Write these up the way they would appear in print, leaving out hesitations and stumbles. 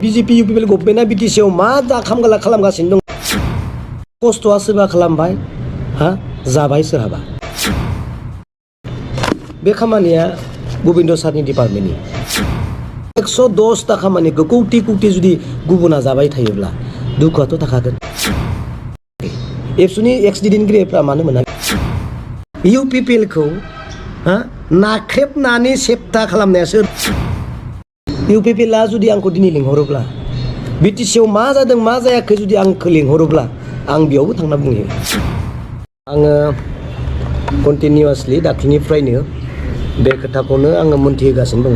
BJP UPPL गभर्नमेन्टआ बिटिसिआव मा खालामगासिनो दं खस्थ'आ सोरबा खालामबाय जाबाय सोरहाबा बे खामानिया गोविंद सारनि डिपार्टमेन्टनि 110टा खामानिखौ कौटि कौटि जुदि गुबुना जाबाय थायोब्ला दुखुआथ' थाखागोन एबसुनि एक्स दैदेनगिरिफ्रा मानो मोनाखै UPPL खौ नाख्रेबनानै सेप्ता खालामनायासो UPPL आ जुदि आंखौ दिनै लिंहरोब्ला बिटिसिआव मा जादों मा जायाखै जुदि आंखौ लिंहरोब्ला आं बेयावबो थांना बुंहैयो आङो कन्टिनिउआसलि दाख्लैनिफ्रायनो बे खोथाखौनो आङो मोनथिहोगासिनो दङ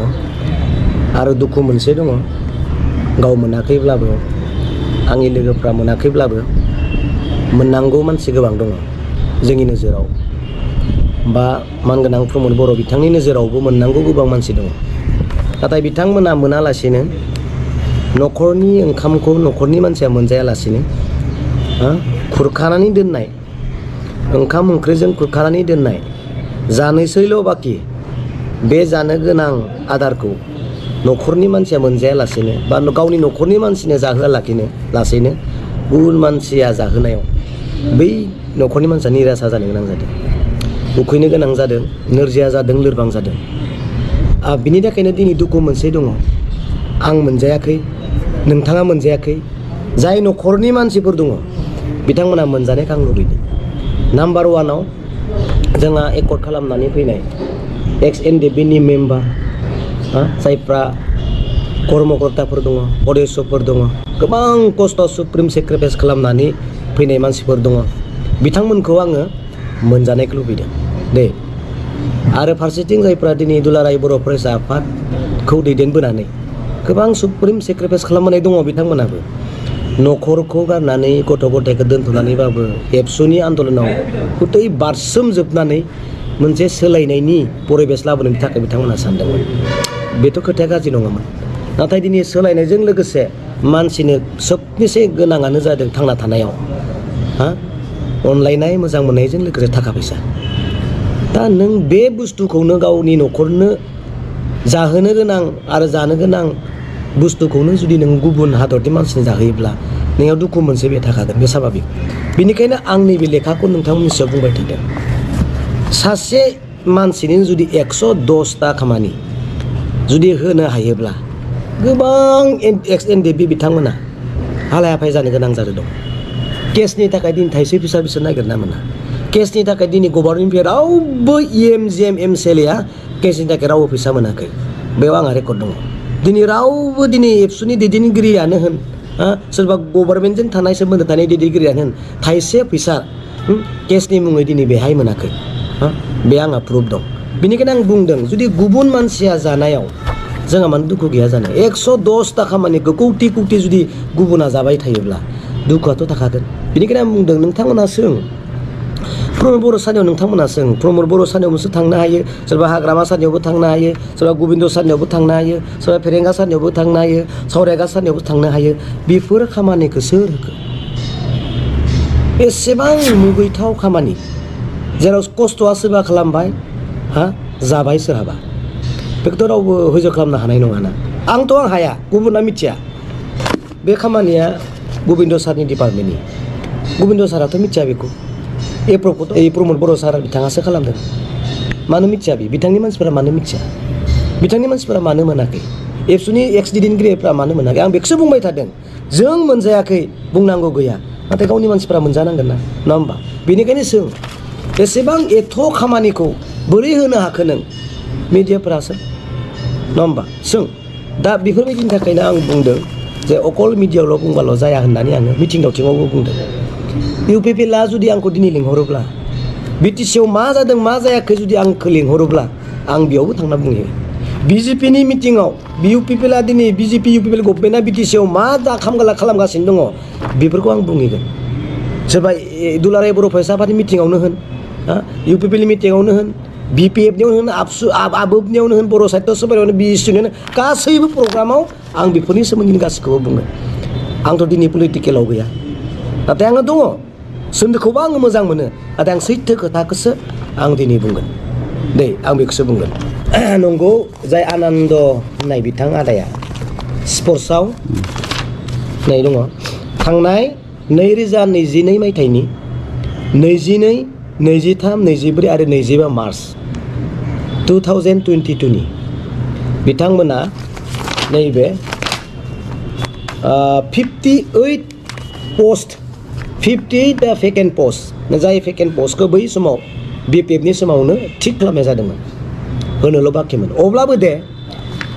आरो दुखु मोनसे दङ गाव मोनाखैब्लाबो आंनि लोगोफ्रा मोनाखैब्लाबो मोननांगौ मानसि गोबां दङ जोंनि नोजोराव बा मानगोनां प्रमद बर' बिथांनि नोजोरावबो मोननांगौ गोबां मानसि दङ नाथाय बिथांमोना मोनालासिनो न'खरनि ओंखामखौ न'खरनि मानसिया मोनजायालासिनो खुरखानानै दोननाय ओंखाम ओंख्रिजों खुरखानानै दोननाय जानोसैल' बाखि बे जानो गोनां आदारखौ न'खरनि मानसिया मोनजायालासिनो बा गावनि न'खरनि मानसिनो जाहोआलासेनो गुबुन मानसिया जाहोनायाव बै न'खरनि मानसिया निरासा जानो गोनां जादों उखैनो गोनां जादों नोरजिया जादों लोरबां जादों बिनि थाखायनो दिनै दुखु मोनसे दङ आं मोनजायाखै नोंथाङा मोनजायाखै जाय न'खरनि मानसिफोर दङ बिथांमोना मोनजानायखौ आं लुबैदों नाम्बार 1आव जोंहा एकर्ड खालामनानै फैनाय एक्स एनडिएफबिनि मेम्बार जायफ्रा कर्मकर्ताफोर दङ अदेस्यफोर दङ गोबां खस्थ' सुप्रिम सेक्रिफाइस खालामनानै फैनाय मानसिफोर दङ बिथांमोनखौ आङो मोनजानायखौ लुबैदों दे आरो फारसेथिं जायफ्रा दिनै दुलाराय बर' फरायसा आफादखौ दैदेनबोनानै गोबां सुप्रिम सेक्रिफाइस खालामनाय दङ बिथांमोनाबो न'खरखौ गारनानै गथ' गथायखौ दोनथ'नानैबाबो एबसुनि आन्दलनाव गथै बारसोमजोबनानै मोनसे सोलायनायनि परिबेस लाबोनो थाखाय बिथांमोना सानदोंमोन बेथ' खोथाया गाज्रि नङामोन नाथाय दिनै सोलायनायजों लोगोसे मानसिनो सबनिसे गोनाङानो जादों थांना थानायाव अनलायनाय मोजां मोननायजों लोगोसे थाखा फैसा दा नों बे बुस्थुखौनो गावनि न'खरनो जाहोनो गोनां आरो जानो गोनां बुस्थुखौनो जुदि नों गुबुन हादरनि मानसिनो जाहोयोब्ला नोंनाव दुखु मोनसे बे थाखागोन बे स्वाभाबिक बेनिखायनो आंनि बे लेखाखौ नोंथांमोननि सायाव बुंबाय थादों सासे मानसिनि जुदि 110टा खामानि जुदि होनो हायोब्ला गोबां एक्स एनडिएफबि बिथांमोना हालाय हाफाय जानो गोनां जादों दं केसनि थाखाय दिनै थाइसे फैसा बिसोर नागिरना मोना केसनि थाखाय दिनै गभर्नमेन्टनिफ्राय रावबो EMGM MCLA केसनि थाखाय रावबो फैसा मोनाखै बेयाव आंहा रेकर्ड दङ दिनै रावबो दिनै एबसुनि दैदेनगिरियानो होन सोरबा गभर्नमेन्टजों थानाय सोमोन्दो थानाय दैदेनगिरियानो होन थाइसे फैसा केसनि मुङै दिनै बेहाय मोनाखै बे आंहा प्रुफ दं बेनिखायनो आं बुंदों जुदि गुबुन मानसिया जानायाव जोंहा मानो दुखु गैया जानो 110टा खामानिखौ कौटि कौटि जुदि गुबुना जाबाय थायोब्ला दुखुआथ' थाखागोन बेनिखायनो आं बुंदों नोंथांमोना सों प्रमद बर' सारनियाव नोंथांमोना सों प्रमद बर' सारनियावबो थांनो हायो सोरबा हाग्रामा सारनियावबो थांनो हायो सोरबा गोविंद सारनियावबो थांनो हायो सोरबा फेरेंगा सारनियावबो थांनो हायो सावरायगा सारनियावबो थांनो हायो बेफोर खामानिखौ सोर होखो एसेबां मुगैथाव खामानि जेराव खस्थ'आ सोरबा खालामबाय जाबाय सोरहाबा बेखौथ' रावबो हयज' खालामनो हानाय नङाना आं हाया गुबुना मिथिया बे खामानिया गोविंद सारनि डिपार्टमेन्टनि गोविंद साराथ' मिथिया बेखौ एप्र'खौथ' प्रमद बर' सार बिथाङासो खालामदों मानो मिथिया बिथांनि मानसिफोरा मानो मिथिया बिथांनि मानसिफोरा मानो मोनाखै एबसुनि एक्स दैदेनगिरिफ्रा मानो मोनाखै आं बेखौसो बुंबाय थादों जों मोनजायाखै बुंनांगौ गैया नाथाय गावनि मानसिफोरा मोनजानांगोन ना नङा होमबा बेनिखायनो सों एसेबां एथ' खामानिखौ बोरै होनो हाखो नों मिडियाफोरासो नङा होमबा सों दा बेफोरबायदिनि थाखायनो आं बुंदों जे अकल मिडियायावल' बुंबाल' जाया होननानै आङो मिथिं दावथिङावबो बुंदों UPPL आ जुदि आंखौ दिनै लिंहरोब्ला बिटिसिआव मा जादों मा जायाखै जुदि आंखौ लिंहरोब्ला आं बेयावबो थांना बुंहैयो BJPनि मिटिङाव UPPL आ दिनै BJP UPPL गभर्नमेन्टआ बिटिसिआव मा खालामगासिनो दङ बेफोरखौ आं बुंहैगोन सोरबा दुलाराय बर' फरायसा आफादनि मिटिङावनो होन UPPL मिटिङावनो होन BPFनियावनो होन आबोबनियावनो होन बर' साहित्य सभायावनो BSCनियावनो गासैबो प्रग्रामाव आं बेफोरनि सोमोन्दै गासैखौबो बुंगोन आंथ' दिनै पलिटिकेलाव गैया नाथाय आङो दङ सोन्दोखौबो आङो मोजां मोनो नाथाय आं सैथो खोथाखौसो आं दिनै बुंगोन दे आं बेखौसो बुंगोन नंगौ जाय आनन्द होननाय बिथां आदाया स्पर्ट्सआव नै दङ थांनाय 2022 मायथाइनि 22, 23, 24 आरो 25 मार्च 2022 नि बिथांमोना नैबे 58 post 58 vacant post जाय vacant postखौ बै समाव BPFनि समावनो थिग खालामनाय जादोंमोन होनोल' बाखिमोन अब्लाबो दे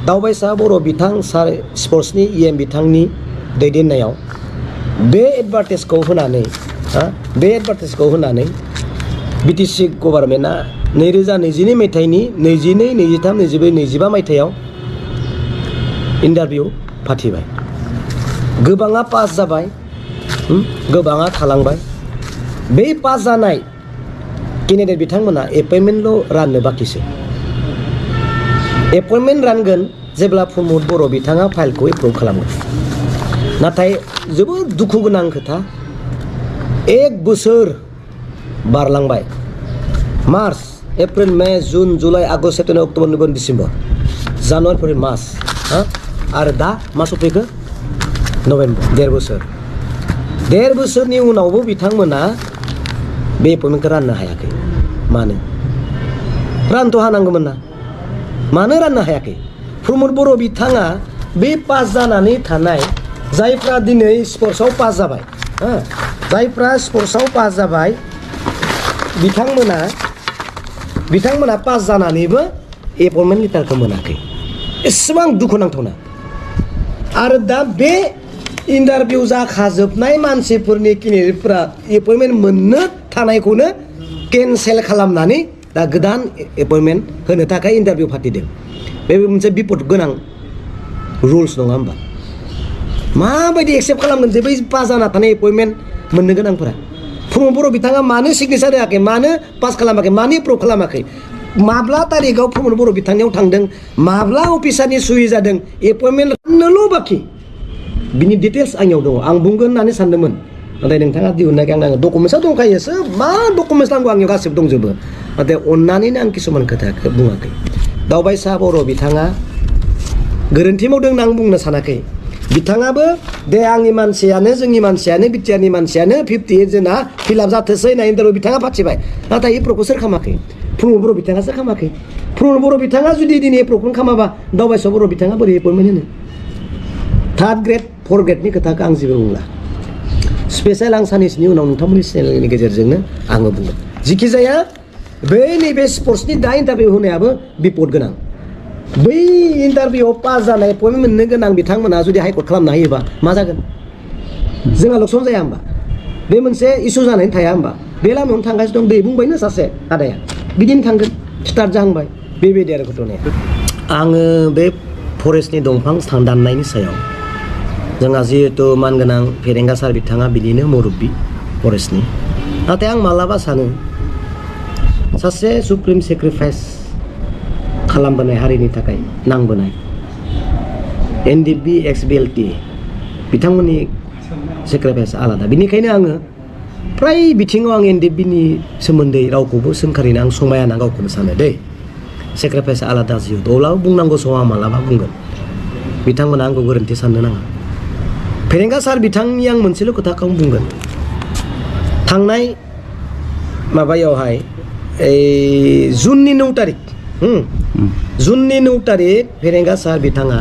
दावबायसा बर' बिथां सार स्पर्ट्सनि बिथांनि दैदेननायाव बे एडभार्टाइजखौ होनानै BTC गभर्नमेन्टआ 2022 मायथाइनि 22, 23, 24, 25 मायथाइयाव इन्टारभिउ फाथिबाय गोबाङा पास जाबाय गोबाङा थालांबाय बे पास जानाय केन्डिडेट बिथांमोना एपइन्टमेन्टल' राननो बाखिसो एपइन्टमेन्ट रानगोन जेब्ला प्रमद बर' बिथाङा फाइलखौ एप्रुभ खालामगोन नाथाय जोबोद दुखु गोनां खोथा 1 बोसोर बारलांबाय March April May June July August September October November December January February March आरो दा मा सफैखो नभेम्बर 1.5 बोसोरनि उनावबो बिथांमोना बे एपइन्टमेन्टखौ राननो हायाखै मानो रानथ' हानांगौमोन ना मानो राननो हायाखै प्रमद बर' बिथाङा बे पास जानानै थानाय जायफ्रा दिनै स्पर्ट्सआव पास जाबाय जायफ्रा स्पर्ट्सआव पास जाबाय बिथांमोना पास जानानैबो एपइन्टमेन्ट लेटारखौ मोनाखै एसेबां दुखुनांथावना आरो दा बे इन्टारभिउ जाखाजोबनाय मानसिफोरनि केन्डिडेटफोरा एपइन्टमेन्ट मोननो थानायखौनो केन्सेल खालामनानै दा गोदान एपइन्टमेन्ट होनो थाखाय इन्टारभिउ फाथिदों बे मोनसे बिपद गोनां रुल्स नङा होमबा माबायदि एक्सेप्ट खालामगोन जे बै पास जाना थानाय एपइन्टमेन्ट मोननो गोनांफोरा प्रमद बर' बिथाङा मानो सिगनेचार होआखै मानो पास खालामाखै मानो एप्रुभ खालामाखै माब्ला तारिखआव प्रमद बर' बिथांनियाव थांदों माब्ला अफिसारनि सुहि जादों एपइन्टमेन्ट राननोल' बाखि बिनि डिटेल्स आंनियाव दङ आं बुंगोन होननानै सानदोंमोन नाथाय नोंथाङा दिहुननायखाय आं डकुमेन्टसा दंखायोसो मा डकुमेन्टस नांगौ आंनियाव गासिबो दंजोबो नाथाय अननानैनो आं किसुमान खोथाखौ बुङाखै दावबायसा बर' बिथाङा गोरोन्थि मावदों होनना आं बुंनो सानाखै बिथाङाबो दे आंनि मानसियानो जोंनि मानसियानो बिटिआरनि मानसियानो 58 जोना फिलआप जाथोंसै होनना इन्टारभिउ बिथाङा फाथिबाय नाथाय एप्रुभखौ सोर खालामाखै प्रमद बर' बिथाङासो खालामाखै प्रमद बर' बिथाङा जुदि दिनै एप्रुभखौनो खालामाबा दावबायसा बर' बिथाङा बोरै एपइन्टमेन्ट होनो 3rd ग्रेड 4th ग्रेडनि खोथाखौ आं जेबो बुंला स्पेसियेल आं साननैसोनि उनाव नोंथांमोननि चेनेलनि गेजेरजोंनो आङो बुंगोन जिखि जाया बै नैबे स्पर्ट्सनि दा इन्टारभिउ होनायाबो बिपद गोनां बै इन्टारभिउआव पास जानाय एपइन्टमेन्ट मोननो गोनां बिथांमोना जुदि हाइकर्ट खालामना होयोबा मा जागोन जोंहा लकसन जाया होमबा बे मोनसे इसु जानानै थाया होमबा बे लामायावनो थांगासिनो दं दै बुंबायनो सासे आदाया बिदिनो थांगोन स्टार्ट जाहांबाय बेबायदि आरो घटनाया आङो बे फरेस्टनि दंफां दाननायनि सायाव जोंहा जिहेतु मानगोनां फेरेंगा सार बिथाङा बिनिनो मुरब्बि फरेस्टनि नाथाय आं मालाबा सानो सासे सुप्रिम सेक्रिफाइस खालामबोनाय हारिनि थाखाय नांबोनाय NDB XBLT बिथांमोननि सेक्रिफाइस आलादा बेनिखायनो आङो फ्राय बिथिङाव आं NDBनि सोमोन्दै रावखौबो सोंखारिनो आं समायाना गावखौनो सानो दै सेक्रिफाइस आलादा जिहेतु अब्लाबो बुंनांगौ समाव आं मालाबा बुंगोन बिथांमोना आंखौ गोरोन्थि साननो नाङा फेरेंगा सार बिथांनि आं मोनसेल' खोथाखौ बुंगोन थांनाय माबायावहाय जुननि 9 तारिख जुननि 9 तारिख फेरेंगा सार बिथाङा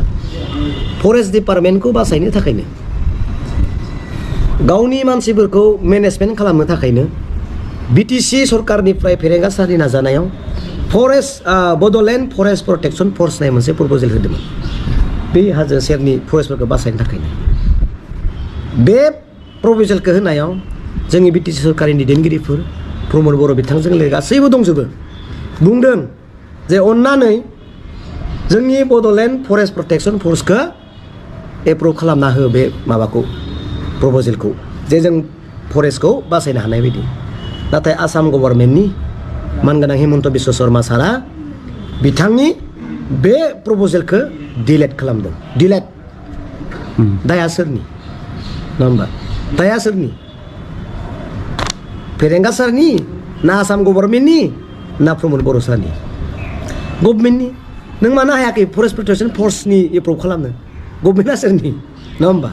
फरेस्ट डिपार्टमेन्टखौ बासायनो थाखायनो गावनि मानसिफोरखौ मेनेजमेन्ट खालामनो थाखायनो BTC सरकारनिफ्राय फेरेंगा सारनि नाजानायाव फरेस्ट बड'लेण्ड फरेस्ट प्रटेक्शन फर्स होननाय मोनसे प्रप'जेल होदोंमोन बे हाजो सेरनि फरेस्टफोरखौ बासायनो थाखायनो बे प्रप'जेलखौ होनायाव जोंनि BTC सरकारनि दैदेनगिरिफोर प्रमद बर' बिथांजों गासैबो दंजोबो बुंदों जे अन्नानै जोंनि बड'लेण्ड फरेस्ट प्रटेक्शन फर्सखौ एप्रुभ खालामना हो बे माबाखौ प्रप'जेलखौ जे जों फरेस्टखौ बासायनो हानाय बायदि नाथाय आसाम गभर्नमेन्टनि मानगोनां हिमन्त बिश्व शर्मा सारा बिथांनि बे प्रप'जेलखौ डिलेट खालामदों डिलेट दाया सोरनि नङा होमबा दाया सोरनि फेरेंगा सारनि ना आसाम गभर्नमेन्टनि ना प्रमद बर' सारनि गभर्नमेन्टनि नों मानो हायाखै फरेस्ट प्रटेक्शन फर्सनि एप्रुभ खालामनो गभर्नमेन्टआ सोरनि नङा होमबा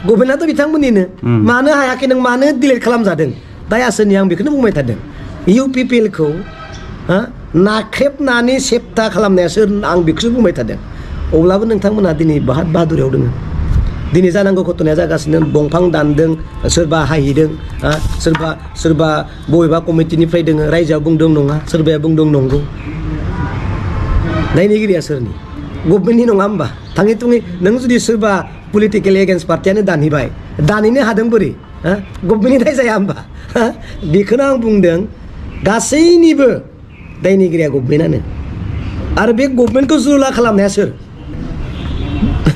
गभर्नमेन्टआथ' बिथांमोननिनो मानो हायाखै नों मानो डिलेट खालामजादों दाया सोरनि आं बेखौनो बुंबाय थादों UPPLखौ नाख्रेबनानै सेप्ता खालामनाया सोर आं बेखौसो बुंबाय थादों अब्लाबो नोंथांमोनहा दिनै बाहादुरियाव दङ दिनै जानांगौ घटनाया जागासिनो दंफां दानदों सोरबा हाहैदों सोरबा बबेबा कमिटिनिफ्राय दोङो रायजोआ बुंदों नङा सोरबाया बुंदों नंगौ दायनिगिरिया सोरनि गभर्नमेन्टनि नङा होमबा थाङै थुङै नों जुदि सोरबा पलिटिकेल एगेन्स्ट पार्टियानो दानहैबाय दानहैनो हादों बोरै गभर्नमेन्टनि दाय जाया होमबा बेखौनो आं बुंदों गासैनिबो दायनिगिरिया गभर्नमेन्टआनो आरो बे गभर्नमेन्टखौ जुरुला खालामनाया सोर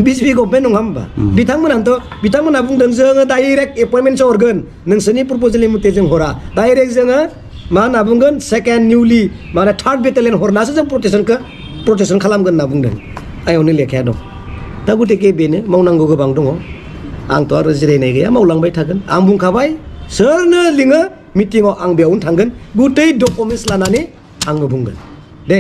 बिजेपि गभर्नमेन्ट नङा होमबा बिथांमोना बुंदों जोङो डाइरेक्ट एपइन्टमेन्टसो हरगोन नोंसोरनि प्रप'जेलनि मथे जों हरा डाइरेक्ट जोङो मा होनना बुंगोन सेकेन्ड निउलि माने थार्ड बेटालियन हरनासो जों प्रटेक्सन खालामगोन होनना बुंदों आंयावनो लेखाया दं दा गतिके बेनो मावनांगौ गोबां दङ आंथ' आरो जिरायनाय गैया मावलांबाय थागोन आं बुंखाबाय सोरनो लिङो मिटिङाव आं बेयावनो थांगोन गुतै डकुमेन्टस लानानै आङो बुंगोन दे